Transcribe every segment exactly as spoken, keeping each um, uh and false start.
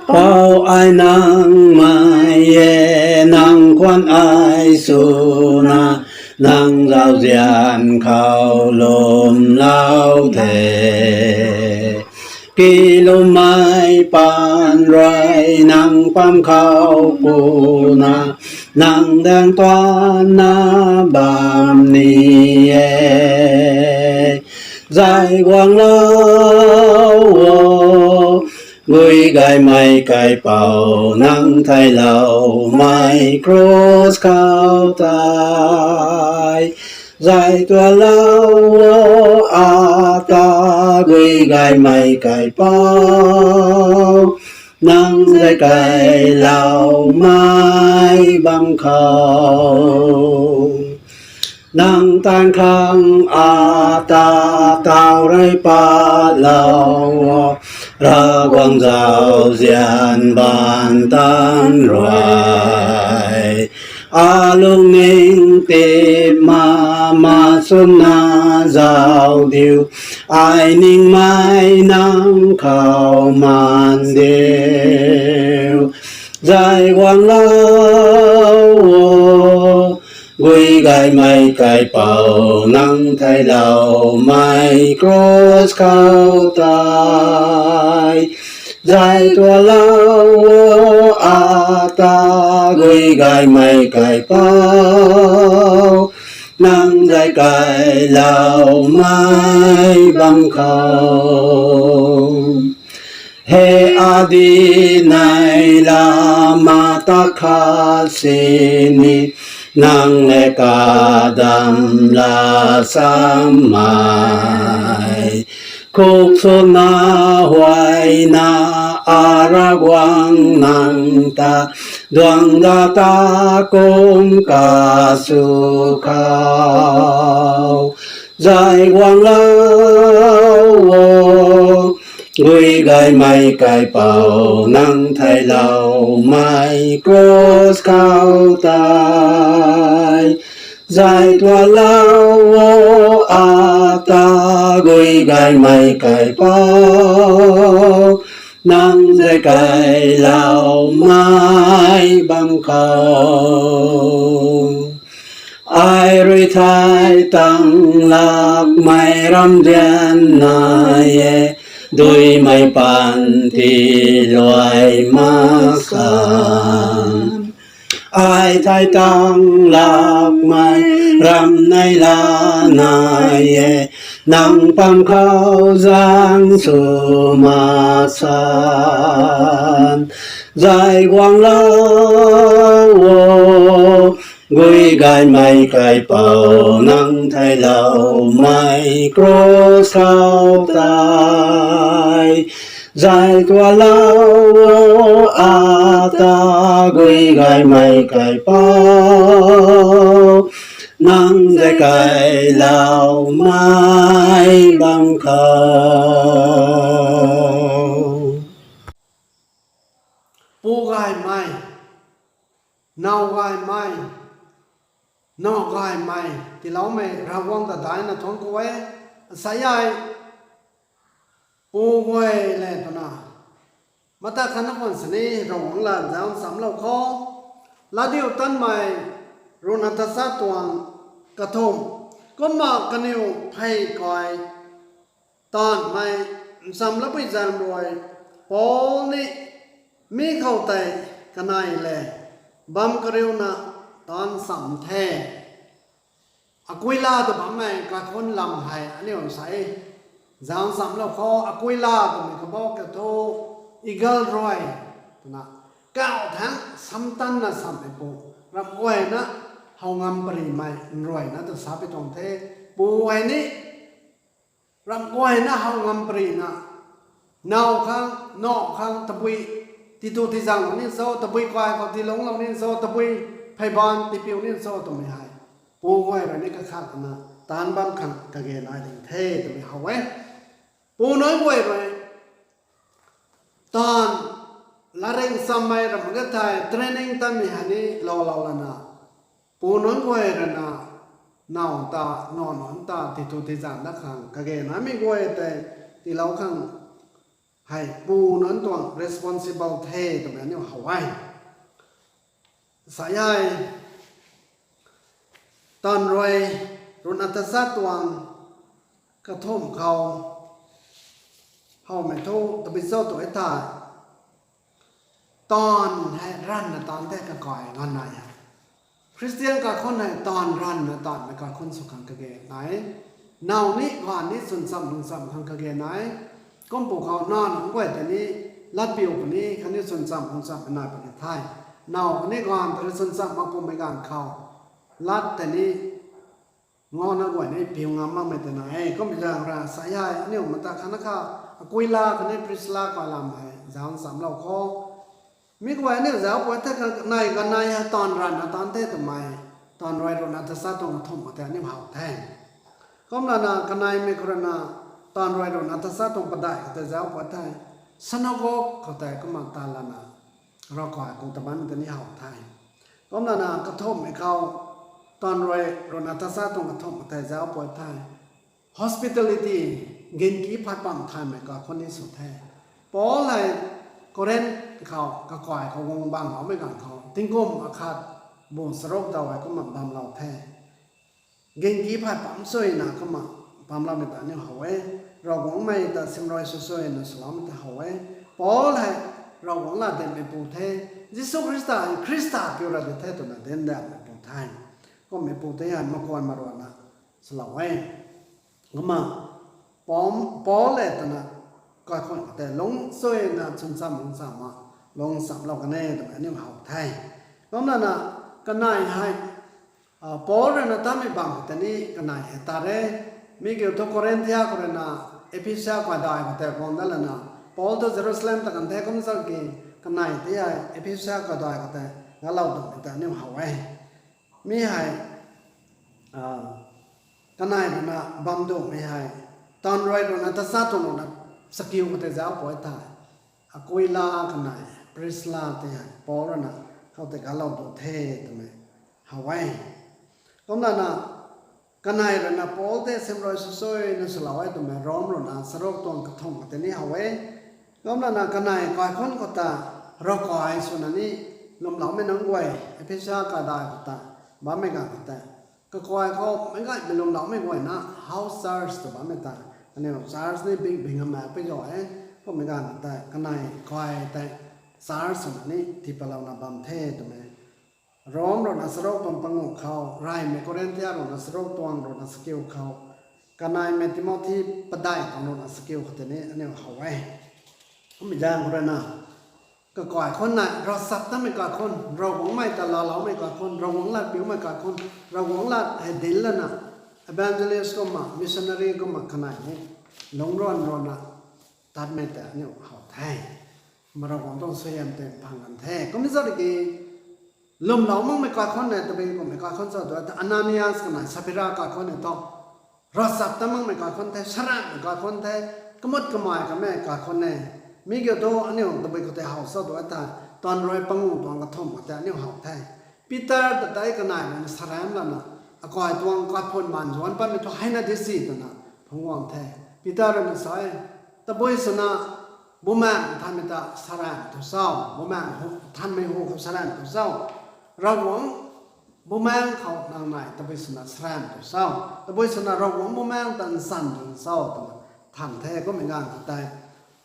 Pou ai nangmei e, nang khwan ai swna, nang zauzian khou lwmlou the. Kilummei paan rui nang pam khou puna, nang daeng tuanna bam ni e. Zay guanglou o, gui gaymei kaipouc, nang theicloumei cross khou tei. Zay tualou o, ata gui gaymei kaipouc, nang zay kailoumei bam khou. Nang taanv khang ata taw rui patlou o, Ravguangc zauzian baanv taanv rui. Alungning tip ma, ma swna zauc diu, ai ningmei nang khou maan diu. Zay guanglou o, gui gaymei kaipouc, nang theicloumei cross khou tei. Zay tualou o, ata gui gaymei kaipouc, nang zay kailoumei bam khou. He adi nai lama ta khat sini, nang le kadam la sammei. Kuk swna huayna, a Ravguangc nang ta duangc da ta kum kasw khou. Zay guanglou o, gui gaymei kaipouc, nang theicloumei cross khou tei. Zay tualou o, ata gui gaymei kaipouc, nang zay kailoumei bam khou. Ai rui thei tang lakmei ramzian nai e, duimei panty luai mak san. Ai thei tang lakmei ram nei la nai e, nang pam khou zaeng sw mak san. Zay guanglou o, gui gaymei kaipouc, nang theicloumei cross khou tei. Zay tualou o, ata gui gaymei kaipouc, nang zay kailoumei bam khou. Pu gaymei, naw gaymei, naw gaymei tiiloumei Ravguangc ta daihna thuanc ku e. Asei ai, pu guay le twna, mata khatna khwan sini Ravguangc lat zauc nchamlou khou, Latdiutatmei ruhna tachat tuang kathumh. Kumna kaniw phey kai taanvmei ncham lapui zaeng rui, Paul ni mi khou tei kanei le bam kariuna taanv cham the. Akuila tw bammei kaikhunh lam hei aniu nsei zauc nchamlou khou, Akuila twmei kabau kathu eagle rui twna, kauh thangc samtanna sammeipu, ramh guayna how ngam parimei nruayna ta sa pi tuang the. Pu hei ni ramh guayna how ngam parina, naw khang, naw khang tabui, titu tizaenglou ni cho, tabui kai khou tiilungclou ni cho, tabui pheybaanv tiipiu ni cho twmei hei, pu guay rui ni kakhatna taanc bam khang kage nai ding the twmei how e. Pu nunc guay rui taanv latrik chammei ramh ka thei training tatmei hei ni loulou lana, pu nunc guay rui na naw ta, naw nunc ta titu tizaeng dat khang kage naimei guay tei tiilou khang hei pu nunc tuang responsible the twmei aniu how e. Sa hei, taanv rui ruhna tachat tuang kathumh khou howmei thu tabui cho tw e thei, taanv hei ranvna taanv the kakai ganv nai e. Khristian kaikhunc hei taanv ranvna taanvmei kaikhunc sw khang kage nai. Now ni ganv ni chwn chamv lung chamv khang kage nai. Kumpu khou na nunc guay tei ni latpiu puni khatni chwn chamv lung chamv nai puni the. Now khatni ganv tei rui chwn chamv mak kummei ganv khou lat tei ni ngau na guay ni piu ngam makmei tei na e. Kummei zaeng rui sa hei aniu mata khatna kha Akuila khatni Priscilla kai lam hei zauc nchamlou khou, mi guay aniu zauc pui the, kanei ganv nai hei taanv ranvna taanv the twmei, taanv rui ruhna tachat tuang kathumh khou tei aniu how the. Kumlana kaneimei khou ruina taanv rui ruhna tachat tuang padeih khou tei zauc pui the, synagogue khou tei kumna tat lana ravkai khou ta bammei tei ni how the. Kumlana kathumhmei khou, taanv rui ruhna tachat tuang kathumh khou tei zauc pui the, hospitality, ginki phay pam thaymei kaikhunc ni sw the. Paul hei Korinth khou kakai khou guang bangloumei ganv khou tingkum akhat bu charuk daw hei kumna bamlou the. Ginki phay pam suina kumna bamloumei ta aniu how e. Ravguangc mei ta simrui sw suina swloumei ta how e. Paul hei Ravguangc latdanmeipu the. Jisu Khrista hei Khrista piu ra di the twna dinc danmeipu the. Kummeipu tei hei makuan maruana swlou e. Kumna Paul, Paul le twna kaikhunc khou tei lung suina chwn chamv lung chamv ma lung chamvlou kan e twmei aniu how the. Kumlana kanei hei, Paul ruina tatmei bam khou tei ni kanei hei tat e. Mi kiu thu Korinthia khou ruina Ephesia kaidai khou tei guang dat lana, Paul thu Jerusalem ta kan the kum zat ki, kanei tei hei Ephesia kaidai khou tei galou twmei ta aniu how e. Mi hei kanei ruina bam duhmei hei, taanv rui ruhna tachat tuang ruhna chakiu khou tei zauc pui the. Akuila kanei Priscilla tei hei Paul ruina khoutei galou du the twmei how e. Kumlana kanei ruina Paul tei simrui sw suina swlou e twmei Rom ruhna charuk tuang kathumh khou tei ni how e. Kumlana kanei kaikhunc khou ta ravkai swna ni lwmloumei nunc guay, Ephesia kaidai khou ta bammei ganv khou tei kakai khou meic gaymei lwmloumei guayna house church tw bammei ta, aniu church ni bing bing amei pui zauc e. Kummei ganv khou tei kanei kai tei church swna ni tiipatlouna bam the twmei Rom ruhna charuk tuang panguh khou, reymei Korinthia ruhna charuk tuang ruhna chakiu khou, kaneimei Timothy padeih tuang ruhna chakiu khou tei ni aniu how e. Kummei zaeng khou ruina kakai khunc nai ravchaptatmei kaikhunc, Ravguangc mei ta laaloumei kaikhunc, Ravguangc lat piumei kaikhunc, Ravguangc lat hei dinc lana evangelist kumna, missionary kumna kanei ni lungc ruan ruana tatmei tei aniu how the. Kumna Ravguangc tuang suaihiam tei phang kan the. Kum zat ki lwmlou makmei kaikhunc e, tabui kummei kaikhunc cho tw ta Ananias kanei Saphira kaikhunc e thu, ravchaptat makmei kaikhunc the, saraanhmei kaikhunc the, kamut kamei kamei kaikhunc e. Mi kiu thu aniu tabui khou tei how cho tw ta, taanv rui panguh tuang kathumh khou tei aniu how the. Peter ta tei kanei ruina saraanc lana, akai tuang kaphun maan zuanc patmei thu heina di si twna phungc guang the. Peter ruina sa e, tabui swna Bumaengh Nthanmei ta saraanc tu cho, Bumaengh Hu-, Nthanmei hu khou saraanc tu cho, Ravguangc Bumaengh khou nang nai tabui swna saraanc tu cho, tabui swna Ravguangc Bumaengh ta nsan tu cho twna than the. Kummei ganv khou tei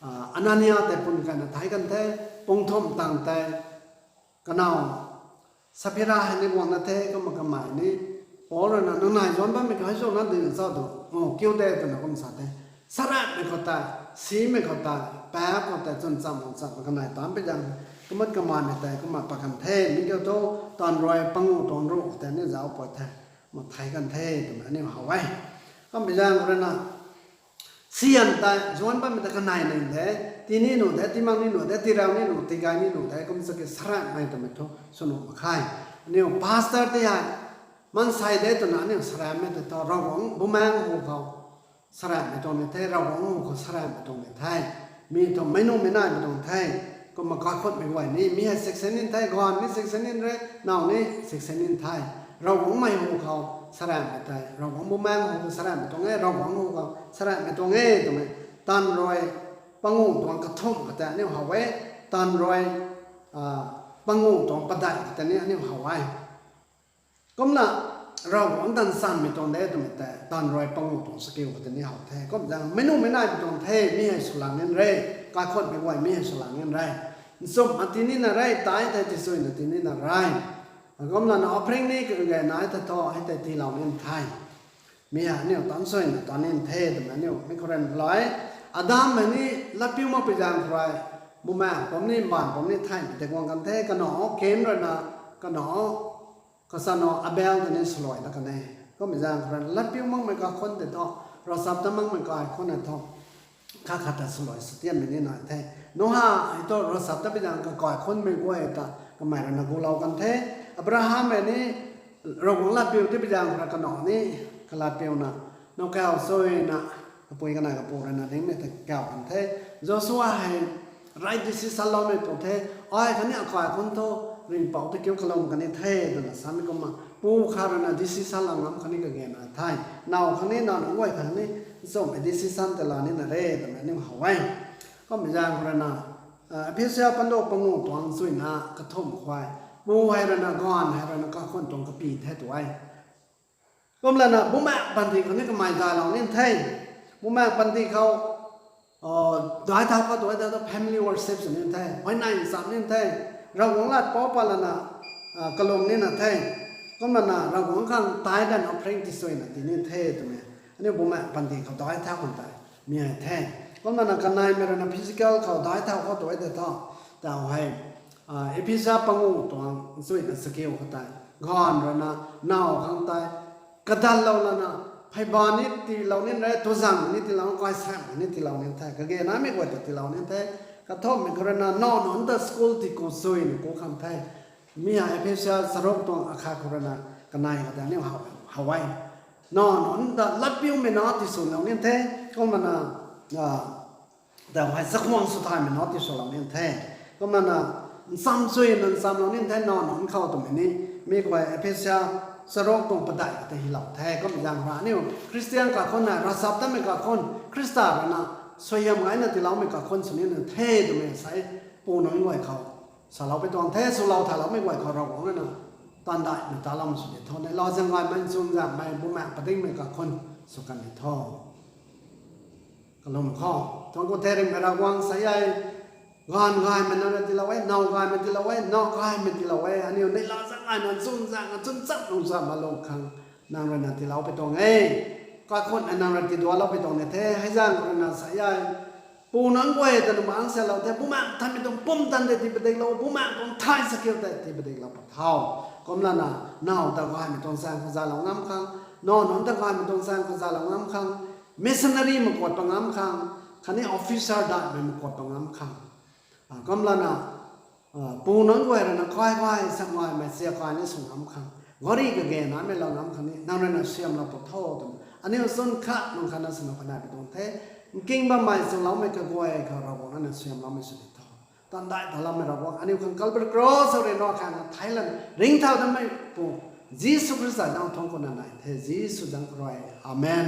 Anania tei pun kaina theic kan the, pungthumh tangv tei kanow Saphira hei ni guangna the, kumna kamei ni Paul ruina nang nai zuanc bammei khou hei zuna ding cho tu, o kiu de twna kum sa the. Saraanhmei khou tei, simei khou tei, paap khou tei chwn chamv lung chamv kanei taanc pui zaeng, kamut kameimei tei kumna pat kan the. Mi kiu thu taanv rui panguh tuang ruh khou tei ni zauc pui the, kumna theic kan the twmei aniu how e. Kummei zaeng khou ruina sian tei zuanc bammei ta kanei ning de, tii ni nuh de, tii mak ni nuh de, tii rau ni nuh, tii gay ni nuh de, kum zat ki saraanhmei twmei thu sw nuh mak khe. Aniu pastor tei hei maansei de twna aniu saraanhmei tei thu Ravguangc Bumaengh hu khou saraanhmei tuang ni the, Ravguangc hu khou saraanhmei tuang ni the. Mi thu meic nunc meic naimei tuang the. Kumna kaikhunhmei guay ni, mi hei section in the, ganv ni section in re, now ni section in the. Ravguangcmei hu khou saraanhmei tei Ravguangc Bumaengh hu khou saraanhmei tuang e, Ravguangc hu khou saraanhmei tuang e twmei taanv rui panguh tuang kathumh kata aniu how e, taanv rui, panguh tuang padeih kata ni aniu how e. Kumna Ravguangc taanv chanmei tuang de twmei tei taanv rui panguh tuang chakiu kata ni how the. Kum zaeng meic nuhmei nai pi tuang the, mi hei swlang nin re, kaikhunhmei guay mi hei swlang nin re. Nchumhna ti nina re, tai thei tiisuina ti nina re. Kumlana offering ni kage nai ta thu hei tei tiilou nin the. Mi hei aniu tan suina tan nin the twmei aniu mi khou rui lou e. Adam hei ni latpiu makpui zaeng khou rui, bumaengh pumc ni mbaanv pumc ni theihmei tei guang kan the, kanac Kain rui na, kanac kachana Abel ta ni swluai dat kan e. Kummei zaeng khou rui latpiu makmei kaikhunc tei thu, ravchaptat makmei kaikhunc tei thu, khat khat ta swluai sw tianmei ni nai the. Noa hei thu ravchaptat pui zaeng kakaikhunhmei guay ta kamei rui na gulou kan the. Abraham hei ni Ravguangc latpiu tipui zaeng khou rui kanac ni kalatpiuna, now kau suina, kapui kanei kapu rui na ringmei ta kau kan the. Joshua hei right decision loumei pu the, ai khatni akaikhunc thu ringhpouc ta kiu kalum kan ni the twna samei kumna pu khat rui na decision lou ngam khatni kagena the. Now khatni now nunc guay khatni nchumhmei decision ta laa nina re twmei aniu how e. Kummei zaeng khou rui na, Ephesia panduak panguh tuang chuina kathumh khou, pu hei rui na gaanv hei rui na kaikhunc tuang kapy the tu e. Kumlana bumaengh panty khou ni kamei dailou nin the. Bumaengh panty khou daic thau khou tu e ta thu family worship sw nin the, huayney ncham nin the, Ravguangc lat pou pat lana kalum nina the. Kumlana Ravguangc khang tithe and offering tiisuina ti nin the twmei aniu bumaengh panty khou daic thau khang tei mi hei the. Kumlana kaneimei rui na physical khou daic thau khou tu e ta thu, tau hei Ephesia panguh tuang chuina chakiu khou tei, gaanv rui na now khang tei kadanlou lana, pheyban ni tiilou nin re, tuzang ni tiilou, kaisaeng ni tiilou nin the, kagenamei guay ta tiilou nin the. Kathumhmei khou rui na now nunc ta school tiku chuina ku khang the. Mi hei Ephesia charuk tuang akhat khou rui na kanei kata aniu how e. Now nunc ta latpiumei na tiswlou nin the. Kumlana tau hei chakhwang swthaymei na tiswlou nin the. Kumlana ncham chuina nchamlou nin the now nunc khou twmei ni, mi khou Ephesia charuk tuang padeih kata hylou the. Kummei zaeng khou rui aniu Khristian kaikhunc na, ravchaptatmei kaikhunc, Khrista rui na suaihiam gayna tiiloumei kaikhunc sw nina the twmei sa e. Pu nunc guay khou salou pui tuang the, swlou thaloumei guay khou Ravguangc rui na taanv daihna taloumei sw di tho. Neihla zaeng gaymei, nchun zaengmei, bumaengh padingmei kaikhunc sw kan di tho. Kalum khou tuang khou the, ringhmei Ravguangc sa e, gaanv gaymei nang rui tiilou e, now gaymei tiilou e, now gaymei tiilou e, aniu neihla zaeng gaymei, nchun zaeng, nchun cham lung cham ma lung khang nang rui na tiilou pui tuang e. Kaikhunc nang rui tiidualou pui tuang ni the, hei zaeng rui na sa e. Pu nunc guay ta nu mang salou the, bumaengh thanmei tuang pumtan tei tii padiklou, bumaengh tuang thai chakiu tei tii padiklou pat tho. Kumlana now ta gaymei tuang zaeng khou zalou ngam khang, now nunc ta gaymei tuang zaeng khou zalou ngam khang, missionary makuat pa ngam khang, khatni officer daihmei makuat pa ngam khang. Kumlana pu nunc guay rui na kai guay, sam gaymei, chia kai ni sw ngam khang, gari kagenamei lou ngam khang ni nang rui na suaihiamlou pat tho twna aniu chwn khat nunc khatna swna kanei pui tuang the. Nking bammei chuloumei kaguay khou Ravguangc nang na suaihiamloumei sw di tho. Taanv daih taloumei Ravguangc, aniu khang Calvary Cross khou rui na khang theilayna ringcthau datmei pu Jisu Khrista zaeng thuanc khou na nai the, Jisu zaeng khou rui. Amen.